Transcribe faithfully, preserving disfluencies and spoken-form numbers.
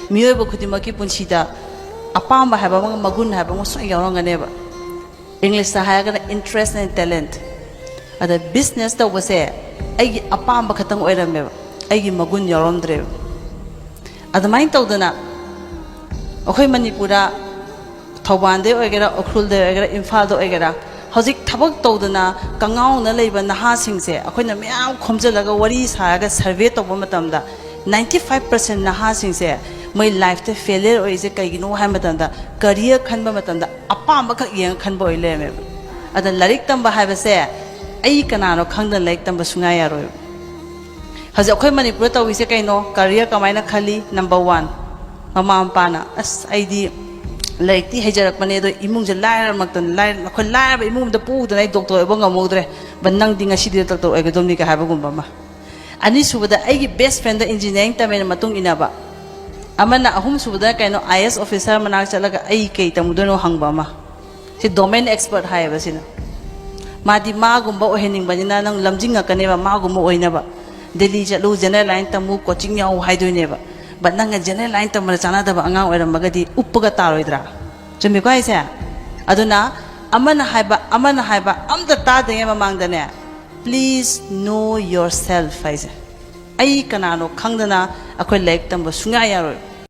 ꯃꯤꯑꯣꯏꯕ ꯈꯨꯗꯤꯡꯃꯛꯀꯤ ꯄꯨꯟꯁꯤꯗ ꯑꯄꯥꯝꯕ ꯍꯥꯏꯕ ꯑꯃꯒ ꯃꯒꯨꯟ ꯍꯥꯏꯕ ꯑꯃꯒ ꯁꯣꯏꯅ ꯌꯥꯎꯔꯝꯒꯅꯦꯕ꯫ ꯏꯪꯂꯤꯁꯇ ꯍꯥꯏꯔꯒꯅ interest and talent꯫ ꯑꯗ business ꯇꯧꯕꯁꯦ ꯑꯩꯒꯤ ꯑꯄꯥꯝꯕ ꯈꯛꯇꯪ ꯑꯣꯏꯔꯝꯃꯦꯕ, ꯑꯩꯒꯤ ꯃꯒꯨꯟ ꯌꯥꯎꯔꯝꯗ꯭ꯔꯦꯕ꯫ ꯑꯗꯨꯃꯥꯏꯅ ꯇꯧꯗꯅ ꯑꯩꯈꯣꯏ ꯃꯅꯤꯄꯨꯔꯗ ꯊꯧꯕꯥꯜꯗꯩ ꯑꯣꯏꯒꯦꯔꯥ, ꯎꯈ꯭ꯔꯨꯜꯗꯩ ꯑꯣꯏꯒꯦꯔꯥ, ꯏꯝꯐꯥꯜꯗ ꯑꯣꯏꯒꯦꯔꯥ, ꯍꯧꯖꯤꯛ ꯊꯕꯛ ꯇꯧꯗꯅ ꯀꯉꯥꯎꯅ ꯂꯩꯕ ꯅꯍꯥꯁꯤꯡꯁꯦ ꯑꯩꯈꯣꯏꯅ ꯃꯌꯥꯝ ꯈꯣꯝꯖꯤꯜꯂꯒ ꯋꯥꯔꯤ ꯁꯥꯔꯒ survey ꯇꯧꯕ ꯃꯇꯝꯗ ninety five percent ꯅꯍꯥꯁꯤꯡꯁꯦ ꯃꯣꯏ ꯂꯥꯏꯐꯇ failure ꯑꯣꯏꯔꯤꯁꯦ ꯀꯩꯒꯤꯅꯣ ꯍꯥꯏꯕ ꯃꯇꯝꯗ career ꯈꯟꯕ ꯃꯇꯝꯗ ꯑꯄꯥꯝꯕꯈꯛ ꯌꯦꯡꯉ ꯈꯟꯕ ꯑꯣꯏ ꯂꯩꯔꯝꯃꯦꯕ꯫ ꯑꯗ ꯂꯥꯏꯔꯤꯛ ꯇꯝꯕ ꯍꯥꯏꯕꯁꯦ ꯑꯩ ꯀꯅꯥꯅꯣ ꯈꯪꯗꯅ ꯂꯥꯏꯔꯤꯛ ꯇꯝꯕ ꯁꯨꯡꯌꯥ ꯌꯥꯔꯣꯏꯕ꯫ ꯍꯧꯖꯤꯛ ꯑꯩꯈꯣꯏ ꯃꯅꯤꯄꯨꯔꯗ ꯇꯧꯔꯤꯁꯦ ꯀꯩꯅꯣ? Career ꯀꯃꯥꯏꯅ ꯈꯜꯂꯤ? Number one, ꯃꯃꯥ ꯃꯄꯥꯅ, "ꯑꯁ, ꯑꯩꯗꯤ ꯂꯥꯏꯔꯤꯛꯇꯤ ꯍꯩꯖꯔꯛꯄꯅꯦ, ꯑꯗꯣ ꯏꯃꯨꯡꯁꯦ ꯂꯥꯏꯔꯃꯛꯇꯅ, ꯂꯥꯏꯔ-, ꯑꯩꯈꯣꯏ ꯂꯥꯏꯔꯕ ꯏꯃꯨꯡ ꯑꯃꯗ ꯄꯣꯛꯎꯗꯅ ꯑꯩ doctor ꯑꯣꯏꯕ ꯉꯝꯍꯧꯗ꯭ꯔꯦ, but ꯅꯪꯗꯤ ꯉꯁꯤꯗꯤ doctor ꯑꯣꯏꯒꯗꯕꯅꯤꯒ" ꯍꯥꯏꯕꯒꯨꯝꯕ ꯑꯃ꯫ ꯑꯅꯤꯁꯨꯕꯗ, ꯑꯩꯒꯤ best friend ꯗ engineering ꯇꯝꯃꯦꯅ ꯃꯇꯨꯡ ꯏꯟꯅꯕ꯫ ꯑꯃꯅ, ꯑꯍꯨꯝꯁꯨꯕꯗ ꯀꯩꯅꯣ, I A S officer ꯃꯅꯥꯛ ꯆꯠꯂꯒ ꯑꯩ ꯀꯩ ꯇꯝꯃꯨꯗꯣꯏꯅꯣ ꯍꯪꯕ ꯑꯃ꯫ ꯁꯤ domain expert ꯍꯥꯏꯌꯦꯕ ꯁꯤꯅ꯫ ꯃꯥꯗꯤ ꯃꯥꯒꯨꯝꯕ ꯑꯣꯏꯍꯟꯅꯤꯡꯕꯅꯤꯅ ꯅꯪ ꯂꯝꯖꯤꯡꯉꯛꯀꯅꯦꯕ, ꯃꯥꯒꯨꯝꯕ ꯑꯣꯏꯅꯕ꯫ ꯗꯦꯜꯂꯤ ꯆꯠꯂꯨ, general line ꯇꯝꯃꯨ, coaching ꯌꯥꯎ ꯍꯥꯏꯗꯣꯏꯅꯦꯕ꯫ But ꯅꯪꯅ general line ꯇꯝꯕꯗ ꯆꯥꯟꯅꯗꯕ ꯑꯉꯥꯡ ꯑꯣꯏꯔꯝꯃꯒꯗꯤ ꯎꯞꯄꯒ ꯇꯥꯔꯣꯏꯗ꯭ꯔꯥ? ꯆꯨꯝꯃꯤꯀꯣ ꯍꯥꯏꯁꯦ? ꯑꯗꯨꯅ ꯑꯃꯅ ꯍꯥꯏꯕ, ꯑꯃꯅ ꯍꯥꯏꯕ ꯑꯝꯇ ꯇꯥꯗ꯭ꯔꯤꯉꯩ ꯃꯃꯥꯡꯗꯅꯦ, "Please know yourself" ꯍꯥꯏꯁꯦ꯫ ꯑꯩ ꯀꯅꯥꯅꯣ ꯈꯪꯗꯅ ꯑꯩꯈꯣꯏ ꯂꯥꯏꯔꯤꯛ ꯇꯝꯕ ꯁꯨꯡꯌꯥ ꯌꯥꯔꯣꯏ꯫